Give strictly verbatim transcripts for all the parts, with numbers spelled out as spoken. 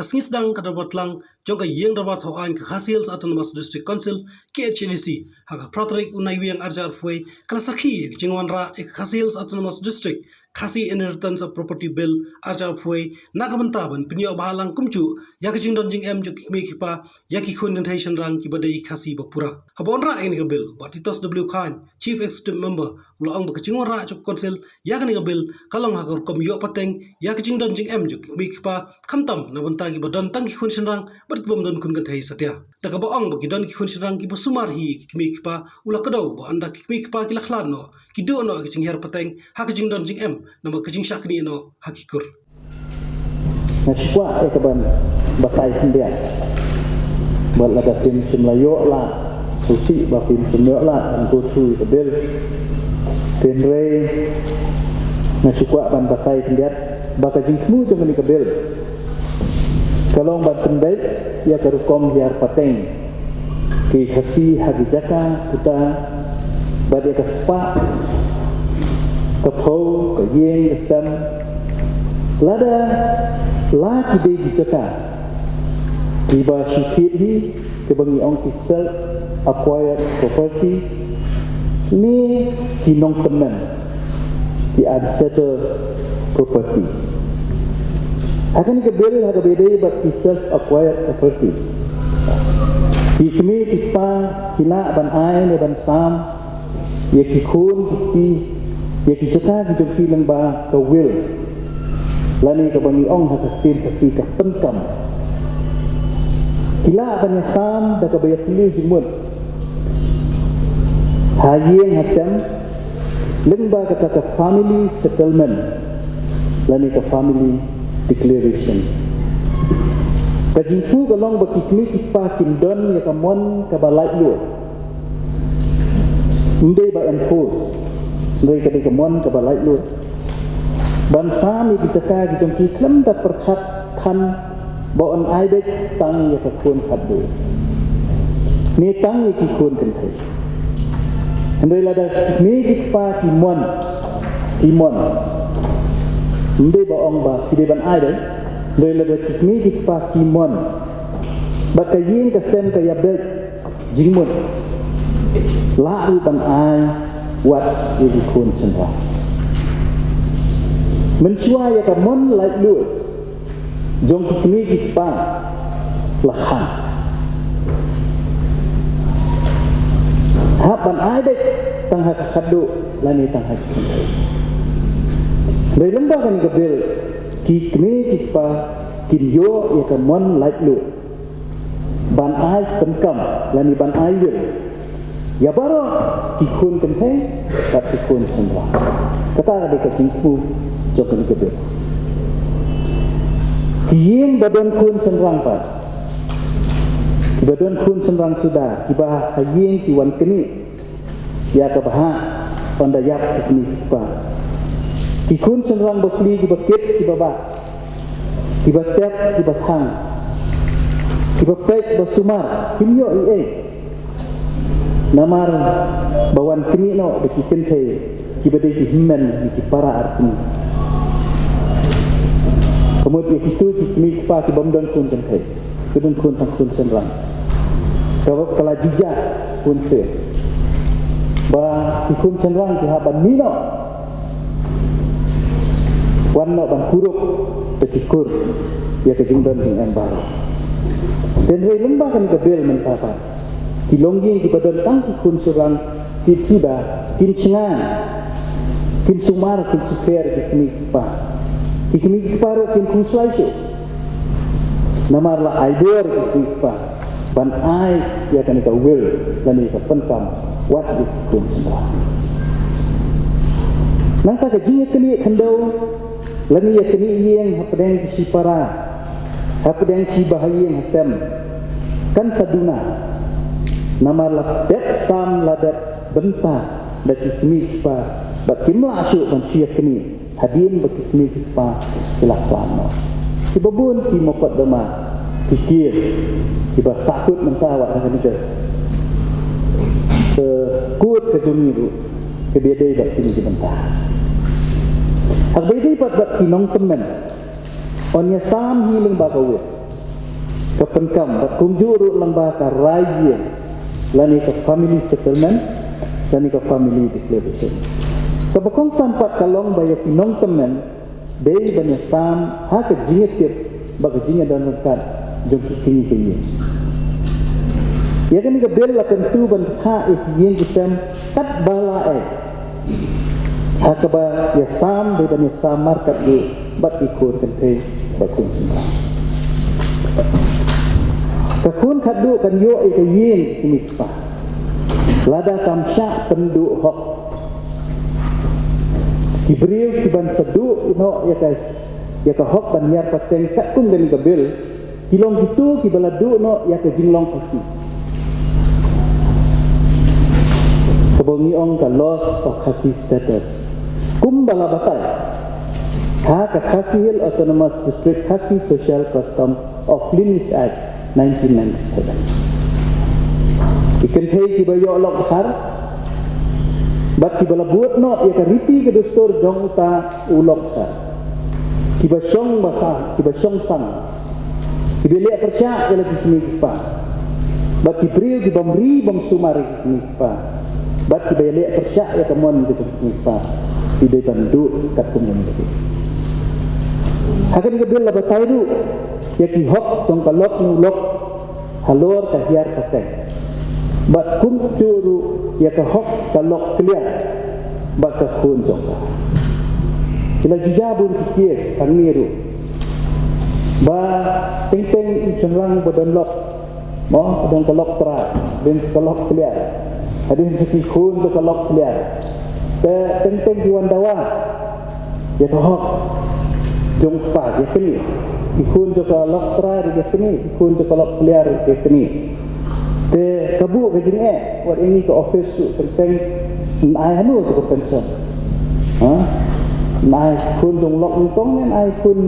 Ka sngi sdang ka dorbar tlang jong ka ïing dorbar thaw aiñ ka Khasi Hills Autonomous District Council, K H A D C, ha ka phra tarik u Naiwieng arhajar arphew wei, ka la sakhi ïa ka jingwanrah ïa ka Khasi Hills Autonomous District Khasi Inheritance of Property Bill arhajar arphew wei, na ka bynta ban pynïoh bha lang kumjuh ïa ka jingdon jingem jong ki kmie ki kpa ïa ki khun kynthei shynrang kiba dei Khasi ba pura. Haba wanrah ïa kane ka bill, Bah Titos W Chyne, Chief Executive Member, u la ong ba ka jingwanrah jong ka Council ïa kane ka bill ka long ha ka rukom ïoh pateng ïa ka jingdon jingem jong ki kmie ki kpa, khamtam na bynta kiba don tang ki khun shynrang bad kibym don khun kynthei satia. Da kaba ong ba ki don ki khun shynrang kiba sumar hi ïa ki kmie ki kpa, u la kdew ba ynda ki kmie ki kpa ki la khlad noh, ki duh noh ïa ka jinghiar pateng ha ka jingdon jingem namar ka jingshah knieh noh ha ki kur. Nga shu kwah ïa ka ban batai khyndiat. Bad lada phim shym la ïoh lad, sngewsih ba phim shym ïoh lad ban go through ïa ka bill. Hynrei nga shu kwah ban batai khyndiat ba ka jingthmu jong kane ka bill ka long ban pynbeit ïa ka rukom hiar pateng ki Khasi ha ki jaka kuta, bad ïa ka spah, ka phew, ka ïing, ka sem. Lada la ki dei ki jaka kiba shu thied hi, kiba ngi ong ki self acquired property, ne ki nongtymmen, ki unsettled property. Ha kane ka bill, ha kaba ïadei bad ki self acquired property, ki kmie ki kpa ki lah ban ai ne ban sam ïa ki khun ki kti, ïa ki jaka ki jong ki lyngba ka will, lane kaba ngi ong ha ka ktien Khasi ka pyndonkam. Ki lah ban ïa sam da kaba ïa pynlong jingmut ha ïing ha sem, lyngba kata ka family settlement lane ka family declaration. Ka jingthmu ka long ba ki kmie ki kpa kin don ïa ka mon kaba laitluid. Ym dei ba enforce, hynrei ka dei ka mon kaba laitluid ban sam ïa ki jaka ki jong ki khlem da pyrkhat than ba yn ai beit tang ïa ka khun khatduh ne tang ïa ki khun kynthei. Hynrei lada ki kmie ki kpa ki mon, ki mon, ym dei ba ong ba ki dei ban ai beit, hynrei lada ki kmie ki kpa ki mon, bad ka ïing ka sem ka ïa beit jingmut, lah ruh ban ai wat ïa ki khun shynrang. Mynshuwa ïa ka mon laitluid jong ki kmie ki kpa la khang. Hap ban ai beit tang ha ka khatduh lane tang ha ki kynthei. Hynrei lyngba kane ka bill, ki kmie ki kpa kin ïoh ïa ka mon laitluid ban ai pyndonkam lane ban ai will ïa baroh ki khun kynthei bad ki khun shynrang. Kata ka dei ka jingthmu jong kane ka bill. Ki ïing ba don khun shynrang pat, kiba don khun shynrang suda, kiba ha ïing ki wan knieh ïa ka bhah ynda ïap ki kmie ki kpa. Ki khun shynrang bapli kiba kit kiba bah, kiba tep kiba thang, kiba peit ba sumar, kim ïoh ei ei. Namar ba wan knieh noh da ki kynthei kiba dei ki hynmen ne ki para ar kmie. Ka mut ïa kito ki kmie ki kpa kibym don khun kynthei, ki don khun tang khun shynrang. Ka, ka la jia khun se ba ki khun shynrang ki hap ban mih noh, wan noh ban kurup da ki kur ïa ka jingdon jingem baroh. Hynrei lyngba kane ka bill mynta pat, ki longïing kiba don tang ki khun shynrang ki suda kin shngaiñ, kin sumar, kin sukher ki kmie ki kpa. Ki kmie ki kpa ruh kin khuslai shuh. Namar la ai bor ki kmie ki kpa ban ai ïa kane ka will lane ka pyndonkam wat ïa ki khun shynrang. Nangta ka jingïaknieh khyndew lane ïaknieh ïing hapdeng ki shipara, hapdeng shiba ha ïing ha sem, kan sa duna. Namar la dep sam la dep bynta da ki kmie ki kpa bad kim lah shuh ban shu ïaknieh hadien ba ki kmie ki kpa ki la khlad noh. Kiba bun ki mukotduma, ki case kiba sahkut mynta wat ha kane ka, eh, court ka jong ngi ruh, kaba ïadei bad kine ki bynta. Haba ïadei pat bad ki nongtymmen, yn ïasam hi lyngba ka will. ka pyndonkam, bad kumjuh ruh lyngba ka rai ïing, lane ka family settlement, lane ka family declaration. Kaba kongsan pat ka long ba ïa ki nongtymmen, dei ban ïasam ha ka jingïatip bad ka jingïadon ryngkat jong ki kñi ka ïing. Ïa kane ka bill la kyntu ban kha ïa ki ïing ki sem katba la ei. Ha kaba ïasam dei ban ïasam markatduh bad ki khun kynthei bad khun sngewbha. Ka khun khatduh kan ïoh ïa ka ïing ki kmie ki kpa lada kam shah pynduh hok. Ki briew ki ban sa duh noh ïa ka, ïa ka hok ban hiar pateng katkum kane ka bill, ki long kito kiba la duh noh ïa ka jinglong Khasi, kaba ngi ong ka loss of Khasi status. Kumba la batai ha ka Khasi Hills Autonomous District Khasi Social Custom of Lineage Act nineteen ninety-seven. Ki kynthei kiba ïoh lok dkhar bad kiba la bud noh ïa ka riti ka dustur jong uta u lok dkhar, kiba shong basa, kiba shong sang, kiba leh pyrshah ïa la ki kmie ki kpa, bad ki briew ki bym ri bym sumar ïa ki kmie ki kpa, bad kiba leh pyrshah ïa ka mon ki kmie ki kpa, ki dei ban duh katkum kane ka bill. Ha kane ka bill la batai ruh ïa ki hok jong ka lok ne u lok halor ka hiar pateng, bad kumjuh ruh ïa ka hok ka lok kliar bad ka khun jong ka. Ki la ju ïa bun ki case hangne ruh ba teng teng u shynrang ba don lok, mo, ba don ka lok trai, don ka lok kliar, hadien sa ki khun jong ka lok kliar, te teng teng ki wan dawa ïa ka hok jong u kpa ïa kane. Ki khun jong ka lok trai ïa kane, ki khun jong ka lok kliar ïa kane. Te ka buh ka jingeh, wat ïa ngi ka office ruh teng teng, yn ai hano ïa ka pension? Ha? Yn ai khun jong lok nyngkong ne yn ai khun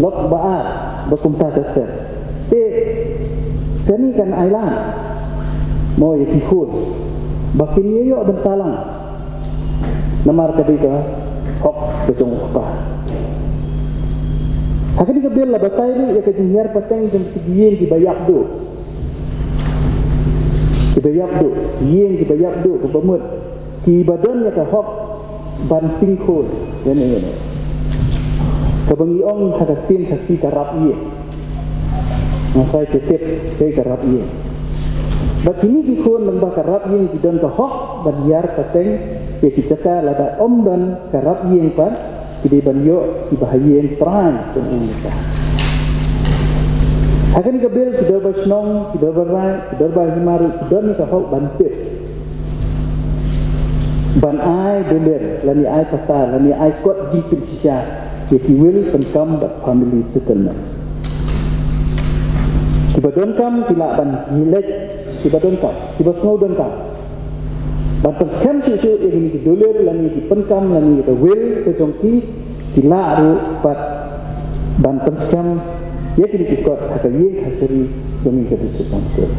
lok ba ar, ba kumta ter ter. Te kane kan ai lang, mo, ïa ki khun ba kin ïoh bynta lang. Namar ka dei ka hok ka jong u kpa. Ha kane ka bill la batai ruh ïa ka jinghiar pateng jong ki ïing kiba ïap duh. Kiba ïap duh, ïing kiba ïap duh, kiba mut, kiba don ïa ka hok ban tyngkhun ïa ne ïa ne. Kaba ngi ong ha ka ktien Khasi ka rap ïing. Nga trai te tip, kaei ka rap ïing. Bad kine ki khun lyngba ka rap ïing ki don ka hok ban hiar pateng ïa ki jaka, lada ym don ka rap ïing pat ki dei ban ïoh kiba ha ïing trai jong u nongïalam. Ha kane ka bill ki dorbar shnong, ki dorbar raid, ki dorbar hima ruh ki don ïa ka hok ban tip, ban ai dulir lane ai patar lane ai kot jingpynshisha ïa ki will pyndonkam bad family settlement. Kiba donkam ki lah ban leit, kiba donkam, kiba sngew donkam, ban pynskhem shuh shuh ïa kine ki dulir lane ki pyndonkam lane ïa ka will ka jong ki, ki lah ruh pat ban pynskhem ïa kine ki kot ha ka ïing kashari jong ngi ka District Council.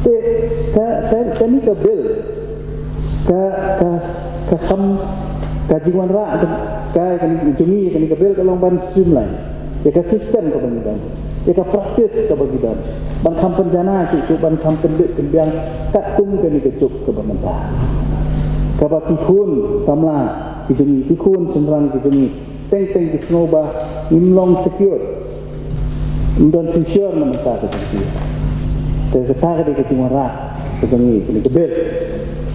Te ka, ka, kane ka bill ka, ka, ka kham, ka jingwanrah ka, ka jong ngi kane ka bill ka long ban streamline ïa ka system kaba ngi don, ïa ka practice kaba ngi don, ban kham pynjanai shuh shuh, ban kham pynbit pynbiang katkum kane ka juk kaba mynta, kaba ki khun samla ki jong ngi, ki khun shynrang ki jong ngi teng teng ki sngew ba ngim long secure, ngim don future na bynta ka jong ki. Te kata ka dei ka jingwanrah ka jong ngi kane ka bill.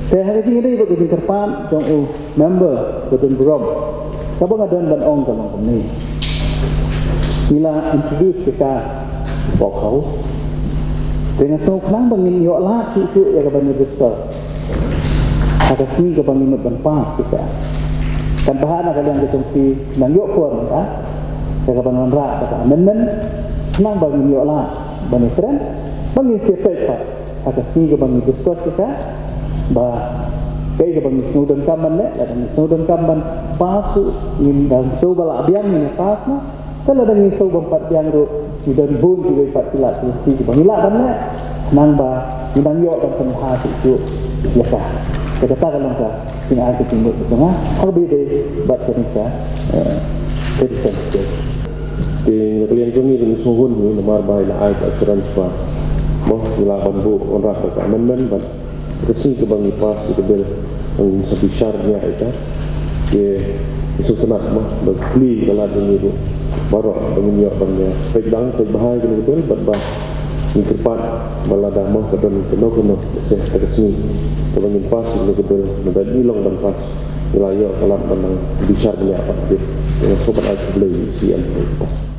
Te ha ka jingïadei bad ka jingkyrpad jong u member ba don burom, kaba nga don ban ong ka long kumne. Ngi la introduce ïa ka hapoh House. Te nga sngew khnang ba ngin ïoh lad shuh shuh ïa ka ban discuss ha ka sngi kaba ngi mut ban pass ïa ka. Kan bha na ka liang ka jong phi nang ïoh por mynta ïa ka ban wanrah ka amendment, khnang ba ngin ïoh lad ban ïakren, ba ngin sa peit pat ha ka sngi kaba ngi discuss ïa ka, ba kaei kaba ngi sngewdonkam ban leh, lada ngi sngewdonkam ban pass ruh ngin dang sngewbha lah biang ngin ïa pass noh. Te lada ngi sngewbha ban pat biang ruh, ngi don bun kiwei pat ki lad ki lynti kiba ngi lah ban leh, khnang ba ngin nang ïoh ban pynbha shuh shuh ïa ka. Te kata ka long ka jingai ka jingmut ka jong nga ha kaba ïadei bad kane ka, eh, ka defense bill. Te na ka liang jong ngi ruh ngi sngewhun hi namar ba i la ai ka assurance ba mo ngi lah ban buh wanrah da ka amendment bad ka sngi kaba ngi pass ïa ka bill, ngin sa bishar bniah ïa ka. Te ngi sngewtynnat mo ba kli ka lad jong ngi ruh baroh ba ngin ïoh ban ïa peit dang peit bha ïa kane ka bill bad ba ngi kyrpad ba lada mo ka don kano kano ka seh ka sngi kaba ngin pass ïa kane ka bill, naba ngi long ban pass, ngi la ïoh ka lad ban nang bishar bniah pat. Te nga sngewbha ban ai khublei ïa i C M ruh.